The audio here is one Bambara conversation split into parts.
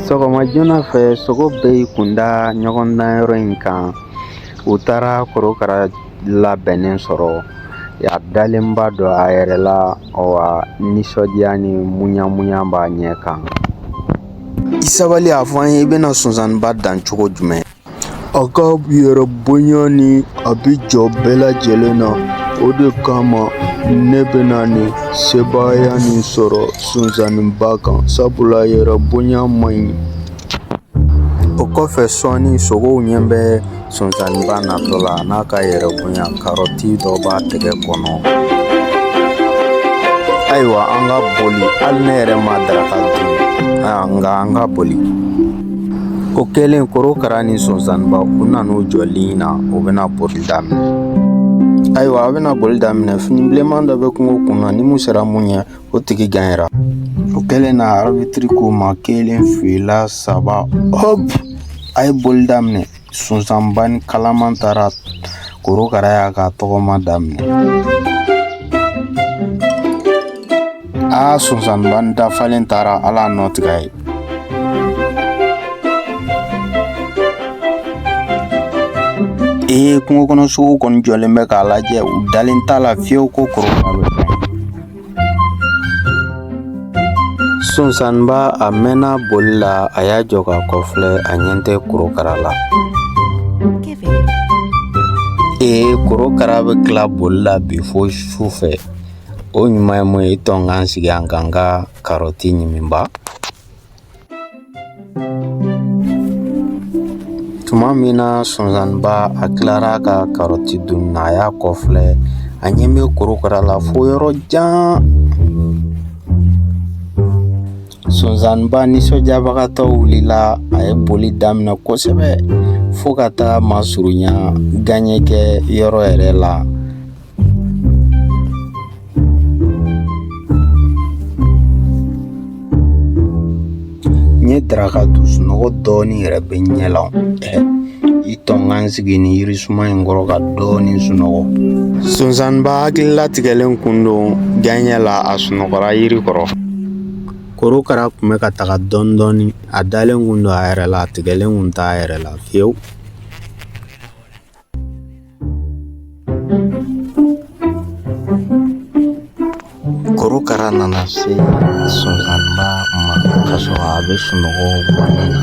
Sɔgɔma joona fɛ, sogo bɛɛ y'i kunda ɲɔgɔndanyɔrɔ in kan. U taara korokara labɛnnen sɔrɔ, a dalenba don a yɛrɛ la, wa nisɔndiya ni muɲamuɲa b'a ɲɛ kan. I sabali, a fɔ an ye, i bɛna sonsanninba dan cogo jumɛn? A ka yɛrɛ bonya ni a bɛ jɔ bɛɛ lajɛlen na, o de kama ne bɛna nin sebaaya nin sɔrɔ sonsanninba kan, sabula yɛrɛ bonya man ɲi. O kɔfɛ sɔɔni, sogow ɲɛ bɛ sonsanninba natɔ la n'a ka yɛrɛ bonya, karɔti dɔ b'a tɛgɛ kɔnɔ. Ayiwa, an ka boli, hali ne yɛrɛ ma daraka dun, nka an ka boli. O kɛlen, korokara ni sonsanninba, u nan'u jɔ ligne na, u bɛna boli daminɛ. Ayiwa, a bɛna boli daminɛ, fini bilenman dɔ bɛ kungo kun na, ni mun sera mun ɲɛ, o tigi gagnera. O kɛlen na, arbitre k'u ma kelen, fila, saba, hop, a ye boli daminɛ. Sonsanba ni kalaman taara, korokara y'a ka tɔgɔma daminɛ. Aa, sonsanba ni dafalen taara, ala nɔ tigɛ ye. Ee, kungo kɔnɔ sogow kɔni jɔlen bɛ k'a lajɛ, u dalen t'a la fiyewu ko korokara bɛ fɛn. Sonsanba, a mɛnna boli la, a y'a jɔ ka kɔfilɛ, a ɲɛ tɛ korokara la. Ee, korokara bɛ tila boli la bi fo su fɛ. O ɲuman ye mun ye? I tɔ n k'an sigi an kan ka karɔti ɲimiba. Tuma min na sonsanba a tilara ka karɔti dun na, a y'a kɔfilɛ, a ɲɛ bɛ korokara la fo yɔrɔ jan. Sonsanba nisɔndiyabagatɔ wulila, a ye boli daminɛ kosɛbɛ fo ka taa masurunya gaɲɛ kɛ yɔrɔ yɛrɛ la. N ye daraka dun, sunɔgɔ dɔɔnin yɛrɛ bɛ n ɲɛ la. I tɔ n ka n sigi ni yirisuma in kɔrɔ ka dɔɔnin sunɔgɔ. Sonsanba hakili latigɛlen kun don gaɲɛ la, a sunɔgɔra yiri kɔrɔ. Korokara tun bɛ ka taga dɔɔnin dɔɔnin, a dalen kun don a yɛrɛ la, a tigɛlen kun t'a yɛrɛ la fiyewu. Korokara nana se sonsanba ma ka sɔrɔ a bɛ sunɔgɔ gwanin na.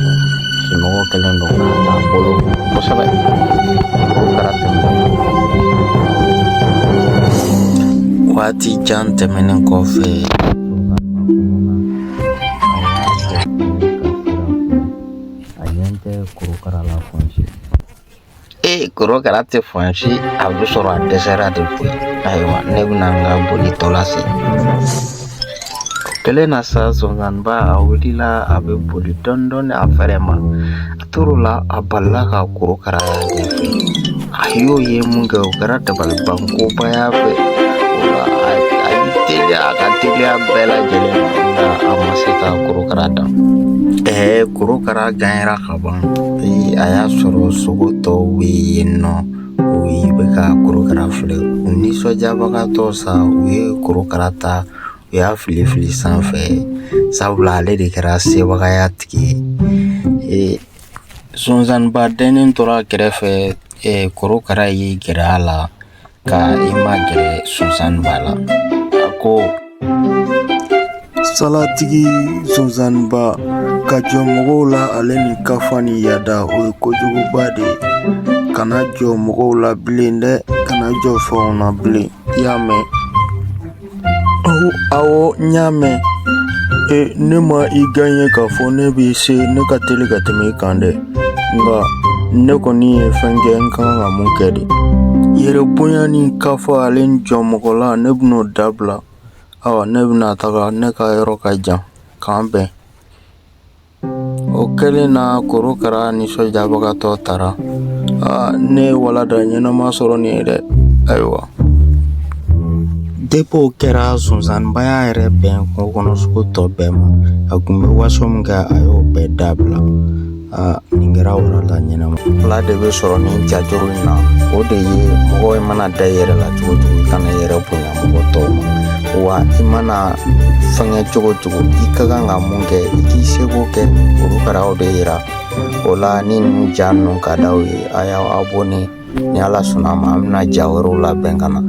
Sunɔgɔ kɛlen don k'a t'a bolo kosɛbɛ. Korokara tɛmɛnen, waati jan tɛmɛnen kɔfɛ, a ɲɛ tɛ korokara la fan si. Ee, korokara tɛ fan si, a bɛ sɔrɔ a dɛsɛra de koyi. Ayiwa, ne bɛna n ka boli tɔ lase. O kɛlen na sa, sonsanba a wulila, a bɛ boli dɔɔni dɔɔni a fɛrɛ ma. A tor'o la, a balila ka korokara y'a ɲɛfɛ. A y'o ye mun kɛ, o kɛra dabalibankoba y'a fɛ. O la, a y'i teliya a ka teliya bɛɛ lajɛlen na, nka a ma se ka korokara dan. Ɛɛ, korokara ganyara ka ban. A y'a sɔrɔ sogo tɔw bɛ yen nɔ, u bɛ ka korokara filɛ. U nisɔndiyabagatɔ sa, u ye korokara ta, u y'a fili fili sanfɛ, sabula ale de kɛra sebagaya tigi ye. Sonsanba dɛnnen tora kɛrɛfɛ. Korokara y'i gɛrɛ a la ka i magɛrɛ sonsanba la, a ko: Salatigi sonsanba, ka jɔ mɔgɔw la ale ni kafa ni yada, o ye kojuguba de ye. Kana jɔ mɔgɔw la bilen dɛ, kana jɔ fɛnw na bilen, i y'a mɛn? Awɔ, n y'a mɛn. E, ne ma i gaɲɛ k'a fɔ ne bɛ se, ne ka teli ka tɛmɛ i kan dɛ, nka ne kɔni ye fɛn kɛ n ka kan ka mun kɛ de. Yɛrɛ bonya ni kafa ale ni jɔ mɔgɔ la, ne bɛn'o dabila. Awa, ne bɛna taga, ne ka yɔrɔ ka jan, k'an bɛn. O kɛlen na, korokara nisɔndiyabagatɔ taara. Aa, ne ye walanda ɲɛnama sɔrɔ nin ye dɛ. Ayiwa, depuis o kɛra, sonsanba y'a yɛrɛ bɛn kungo kɔnɔ sogo tɔ bɛɛ ma. A kun bɛ waso min kɛ, a y'o bɛɛ dabila. Aa, nin kɛra walanda ɲɛnama. Fila de bɛ sɔrɔ nin jajuru in na, o de ye: mɔgɔ mana da i yɛrɛ la cogo cogo, i kana i yɛrɛ bonya mɔgɔ tɔw ma. Wa i mana fɛngɛ cogo cogo, i ka kan ka mun kɛ, i k'i seko kɛ. Korokaraw de yira o la. Ni ninnu ja ninnu ka d'aw ye, a y'aw abonné. Ni Ala sɔnna a ma, an bɛna ja wɛrɛw labɛn ka na.